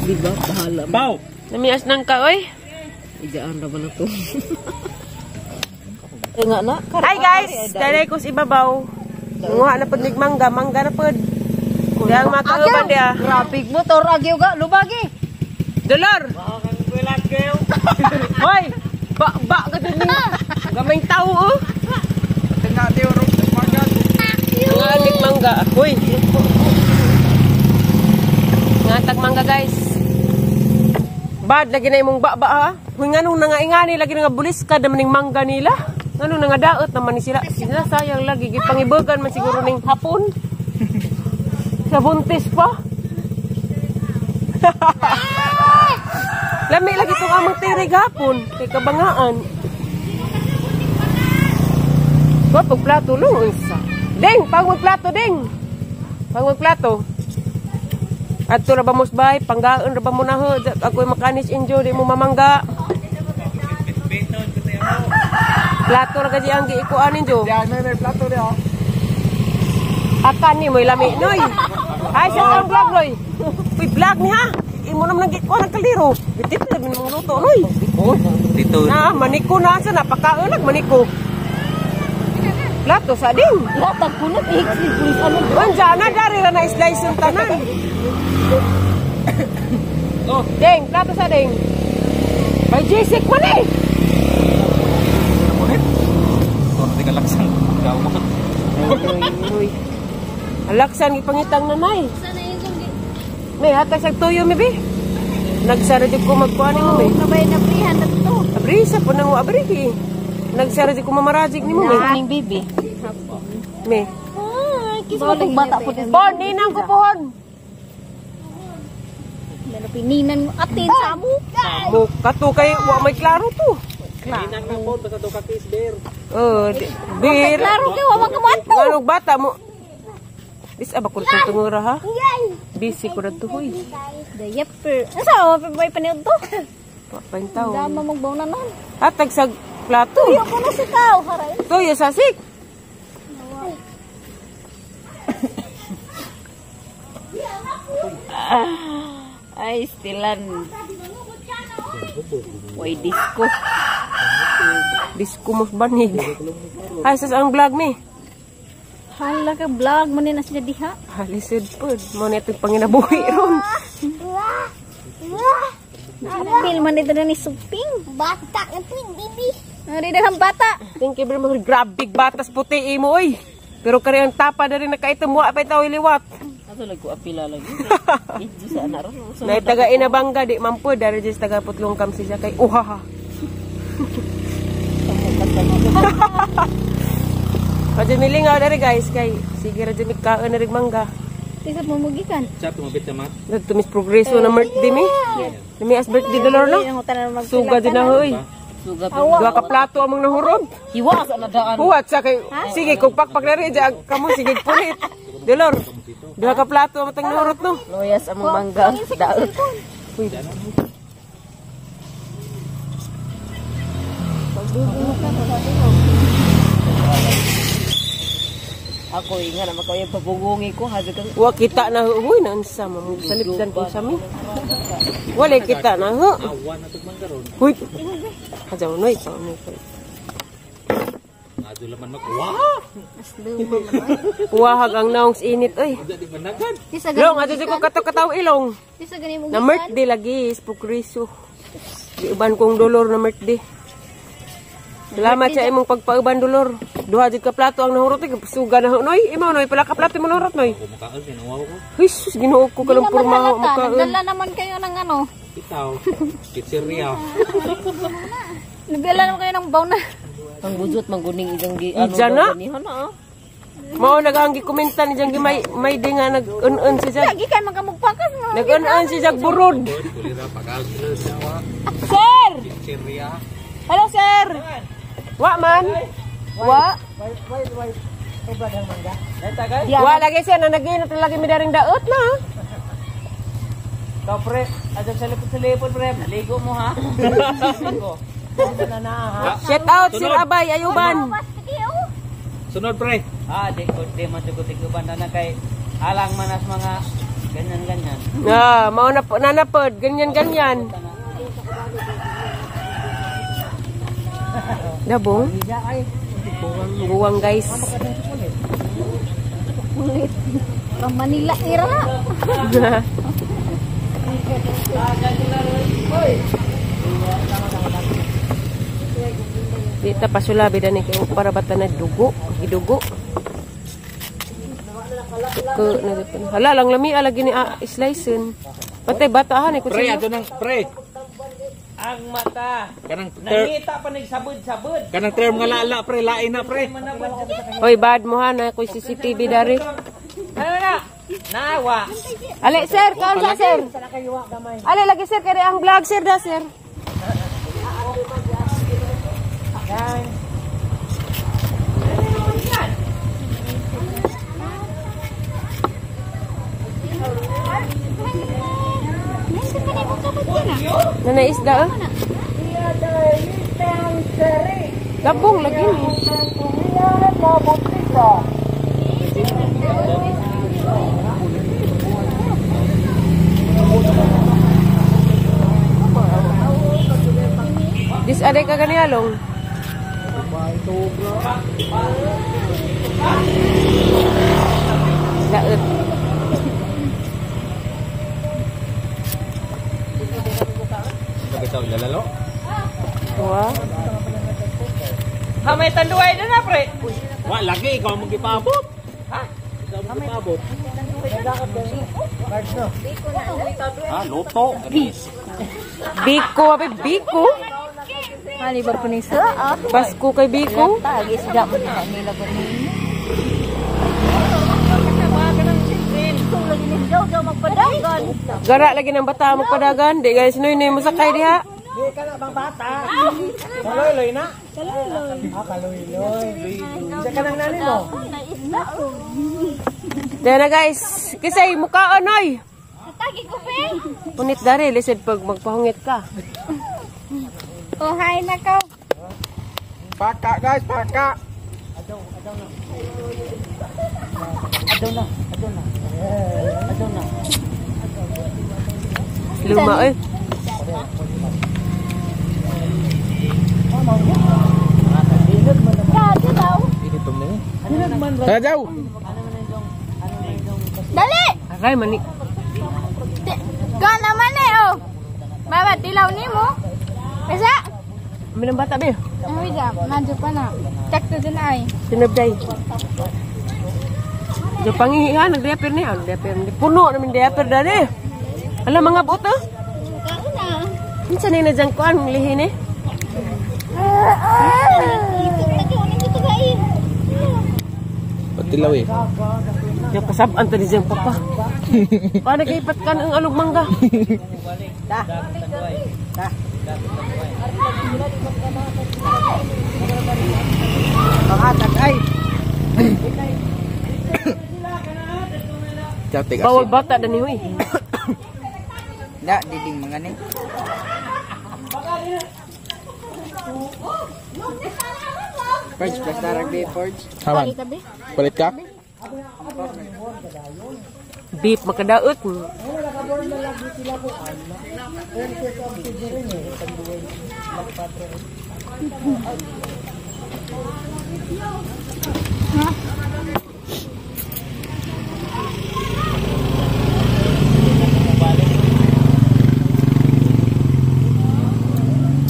Di ba? Bahala. Pau. Namias nang ka oy. Ijaan ra ba na to? Eh nga na. Hi guys, dali ko sa ibabaw. Nguha na pud mig mangga, mangga na pud. Diyang makauban diya. Graphic mo tor agyo ga lubagi. Dolor. Hoy, ba ba ka dun ni. Gamay tao oh. Tingnan di urong mangga. Nga mig mangga. Hoy. Ngatag mangga guys. Bad lagi na imong ba ba ha. Huy nganong nangaingani lagi nga bulis ka naman ning mangga nila. Nganong nangadaot naman ni sila. Sila sayang lagi gipangibagan man siguro ning hapon. Sa buntis pa. Lami lagi tong among tiri gapon kay kabangaan. Wa pag plato long unsa. Ding, pag magplato ding. Pag magplato. Adto ra ba mo bay, panggaon ra ba mo na ho. Ako'y makanis enjoy di mo mamangga. Plato ra gadi ang giikuan ninyo. Diyan may plato diya. Akan ni mo'y lami noy. Ay sa ang vlog noy. Uy vlog ni ha. Imo naman nang gikuan ang kaldero. Bitip na mong luto noy. Dito. Na maniko na sa napakaon nag maniko. Plato sa ding. Latag ko na ihik pulis ano. Unja na dari ra na slice yung tanan. Oh. Ding, plato sa ding. May jisik man eh. Kono di kalaksang. Daw mo. Uy. Alaksan gipangitang nanay. May hatag sa tuyo mi bi. Nagsara jud ko magkuan nimo mi. Kabay na prihan na to. Abrisa po nang abriki. Nagsara jud ko mamarajig nimo mi. Ning bibi. Mi. Kisa mo bata po din. Bon, ninang ko pohon. Pininan mo atin sa mo. Mo kato kay wa may klaro to. Ninang na po basta do ka kiss beer. Oh, bir. Klaro kay wa man kamato. Nganong bata mo. Dis aba ko tungura ha. Busy ko na to hoy. Diaper. Asa wa pa bay paniud to? Papain tao. Dama magbaw na nun. Hatag sa plato. Tuyo ko na si tao haray. Tuyo sa sik. Ay, stilan. Way disco. Disco mo banig. Ay, sas ang vlog mi. Hala ka vlog man ni na sila diha. Halisod po. Mo na itong panginabuhi ron. Apil man dito na ni Suping. Bata ito bibi. Ari daghang bata. Thank you very much. Grabe batas puti imo oy. Pero kari ang tapa na rin nakaitom wa pa itaw iliwat. Ato lagi ko apila lagi. Idyo sa ana ron. Na taga inabangga di man po dari jis taga putlong kam siya kay uhaha. Radyo milingaw dari guys kay sige radyo mikaon na rin mangga. Tisap mo mugikan. Sa tumabit sa mat. Nagtumis progreso na birthday mi. Nami as birthday dolor no. Suga din na hoy. Suga Duha ka plato among nahurot. Hiwa sa nadaan. Huwat sa kay sige kung pakpak na rin diyan kamo sige punit. Dolor. Duha ka plato among tang nahurot no. Loyas among mangga. Daot. Uy. Ako inga na makaway pabugungi ko habi kang Wa kita na huy na unsa mo salipdan ko sa mi. Wala kita na ho. Awan na tug mangga ron. Huy. Hadyaw noy pa noy. Adto laman mag wow. Wahag ang naong sa init oy. Di managan. Long adto ko kato kataw ilong. Tisa gani mo Na birthday lagi is progreso. Giuban kong dolor na birthday. Salamat sa imong pagpauban dolor. Duha jud ka plato ang nahurot eh. Suga na noy. Imo noy pala ka plato mo nahurot noy. Ako makaon ginawa ko. Huy sus Ginoo ko kanang pormaho makaon. Nagdala naman kayo ng ano. Itaw. Pizzeria. Nagdala naman kayo ng baw na. Ang bujot mangguning ijang gi ano Ija na? daw ganihan na. Ah. Mao nag ang gikomenta ni Jang may may di nga nag-un-un si Jag. Lagi kayo magamugpakas mo. Nag-un-un si Jag burod. Kulira pagal sila sa Sir! Pizzeria. Hello sir. Wa man. Wa. Wa lagi siya na naginot lagi mi daring daot na. Ikaw pre, adyan sa lipod pre, ligo mo ha. Ligo. Shout out Sir Abay Ayuban. Sunod pre. Ah, di ko di man jud ko tiguban na kay alang manas mga Ganyan, ganyan. Ah, mao na po nanapod, ganyan ganyan. Dabong. Buwang guys. From Manila era. Di ta pasulabi dani kay para bata na dugo, gidugo. Ko hala lang lami lagi ni sliceon. Patay bata han ko Pre, ato nang pre. Ang mata. Kanang term, Nangita pa nagsabod-sabod. kanang term nga lala pre, lain na pre. Oy, bad mo ha na koy CCTV dari. Ano na? Nawa. Ale sir, kaon sa sir. Ale lagi sir kay ang vlog sir da sir. Nana isda eh. Labong lagi ni. Dis aday ka gani along. Daot. Bitaw lalalo. Wa. Ha, may tanduay na na, pre. Wa lagi ikaw ang magipabot. Ha? Ikaw ang magipabot. Ah, luto. Biko, abe biko. Mali ba po ni sir? Ah. Pasko kay biko. Tag isda mo na nila ko ni. Gara lagi ng bata magpadagan. Di guys, noy noy mo sakay diha. Di ka na bang bata? Kaloy-loy na? Kaloy-loy. Ah, kaloy-loy. Isa ka nang nani mo? Diyan na guys. Kisay mukhaan oy. Tagi ko pe. Punit dari lisod pag magpahungit ka. Oh, hi na ka. Paka guys, paka. Luma eh. Kado daw. Daw. Dali. Aray mani. Ka naman eh oh. Mama tilaw nimo. Asa? Minang bata be. Ay, da, nandiyo pa na. Check to din ay. Sinabday. Jo pangihihan nagdiaper ni, nagdiaper ni. Puno namin diaper dani. Ala mga buot oh. Kauna. Unsa ni na dyan kuan lihin eh? Patilaw eh. Yo kasab-an ta di dyan papa. Paano kay patkan ang alog mangga? Pangatag ay. Chatik Bawal bata dani huy. Da, diding mga ni. Forge, plus darag di, Forge. Haman. Palit ka? Beef makadaot.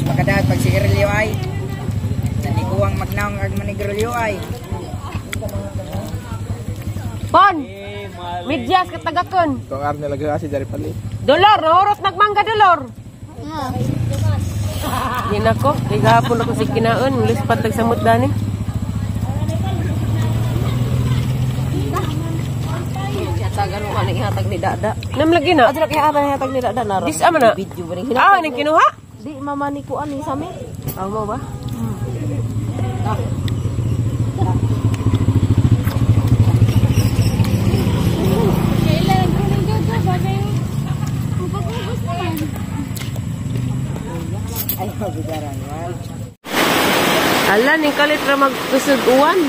Makadaat pag sigarilyo ay. Naniguang magnaong ag manigrilyo ay. Pon. Medyas katagakon. Kung arne lagi kasi dari palit. Dolor, nahurot nagmangga dolor. Di na ko, di gahapon ako si kinaon, lispat tagsamot dani. Hatagan mo kaning hatag ni Dada. Nam lagi na. Adto kay hatag ni Dada na. Dis ama na. Video ba ning Ah, ning kinuha? Di mama ni ko ani sa mi. Ah, mo ba? Kailan ko ning jojo bagay. Mapagubos naman. Ay, mabigaran. Well, Ala, ning kalit ra magkusog uwan.